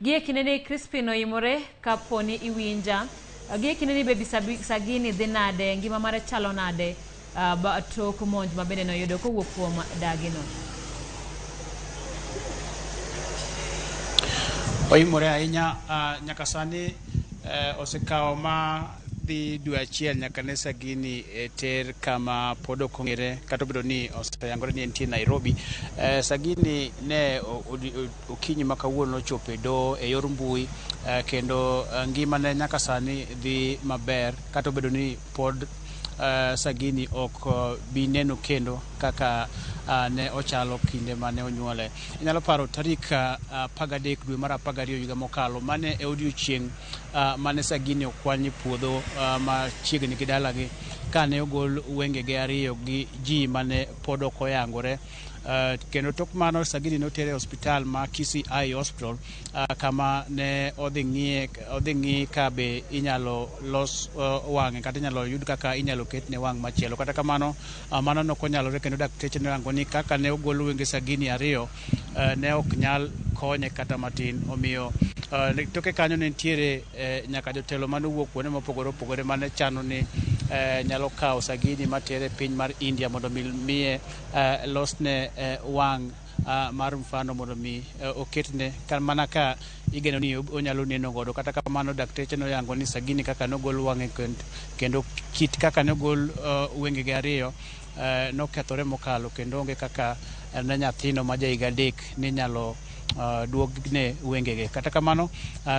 Gie kindeni Crispin oimore kaponi iwinja. Gie kindeni Baby Sagini dhi nade, ngima mare chalo nade tok monj ma bende noyudo kowuok kuom dagino? Oimore ahinya nyaka sani osekawo ma dhi dwe achiel nyaka ne Sagini ter kama pod ok ong'ere kata obedo ni oseyangore ni entie Nairobi. Sagini ne okinyi ma kawuono nochopo e doho e yor mbui kendo ngimane nyaka sani dhi maber kata obedo ni pod Sagini ok bi neno kendo kaka ne ochalo kinde mane onyuole. Inyalo paro tarik 13 dwe mar 12 higa mokalo mane e odiochieng' mane Sagini okwany e puodho machiegni gi dalagi kane ogol wengege ariyo gi ji mane pod ok oyangore. Kendo tok mano Sagini notere e osiptal ma Kisii Eye Hospital kama ne odhi ng'i ka be inyalo los wang'e kata inyalo yud kaka inyalo ketne wang' machielo. Kata kamano mano ne ok onyalore kendo dakteche ne oyango ni kaka ne ogol wenge Sagini ariyo ne ok nyal konye kata matin. Omiyo toke kanyo ne nitiere nyaka jotelo mane owuok kuonde mopogore opogore mane chano ni nyalo kawo Sagini matere piny mar India mondo mi miye losne wang' mar mfano mondo mi oketne mana ka igeno ni onyalo neno godo. Kata kamano dakteche noyango ni Sagini kaka nogol wang'e kendo kit kaka nogol wengege ariyo nokethore mokalo kendo onge kaka ne nyathino ma ja higa 3 ni nyalo duogne wengege. Kata kamano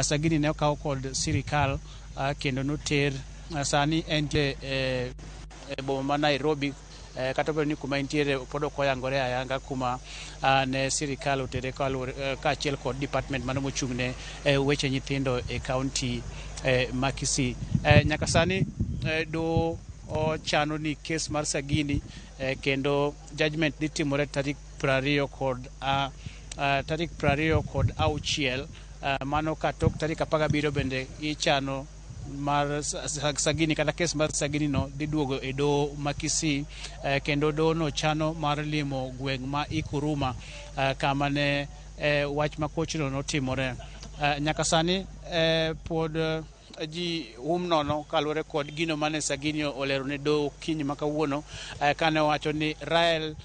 Sagini ne okaw kod sirikal kendo noter sani entie e boma ma Nairobi. Kata obedo ni kuma entiere pod ok oyangore ayanga kuma ne sirikal otere kaachiel kod department mano mochung' ne weche nyithindo e kaunti ma Kisii. Nyaka sani doho ochano ni kes mar Sagini kendo judgment dhi timore tarik 26 mano ka tok tarik 17 bende ichano mar Sagini kata kes mar Sagini no dhi duogo e doho ma Kisii kendo doho no chano mar limo gweng' ma Ikuruma kama ne wach makochno notimore. Nyaka sani pod ji hum nono kaluwore kod gino mane Sagini olero ne doho okinyi ma kawuono kane owacho ni Rael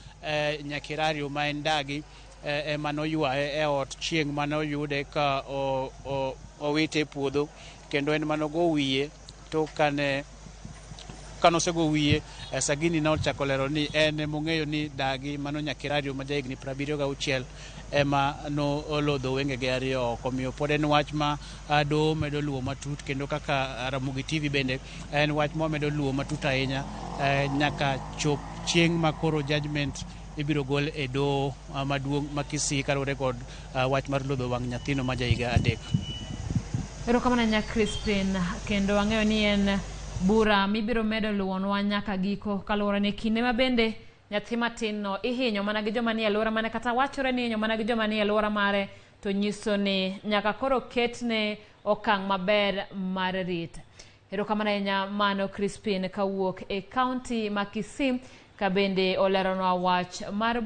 Nyakerario ma en dagi ema noywaye e ot chieng' mane oyude ka owite e puodho kendo en manogo wiye to kane kanosego wiye Sagini nochako lero ni en emong'eyo ni dagi mano Nyakerario ma jahigni 76 ema nolodho wengege ariyo oko. Omiyo pod en wach ma doho medo luwo matut kendo kaka Ramogi TV bende en wach ma wamedo luwo matut ahinya nyaka chop chieng' ma koro judgment ibiro gol e doho maduong' ma Kisii kaluwore kod wach mar lodho wang' nyathino ma jahiga 3. Erokamano ahinya Crispin, kendo ang'eyo ni en bura mibiro medo luwonwa nyaka giko kaluwore ni kinde ma bende nyathi matin no ihinyo mana gi joma nie alwora mare kata wachore ni ihinyo mana gi joma nie alwora mare to nyiso ni nyaka koro ketne okang' maber mar rit. Erokamano ahinya mano Crispin kawuok e kaunti ma Kisii ka bende oleronwa wach mar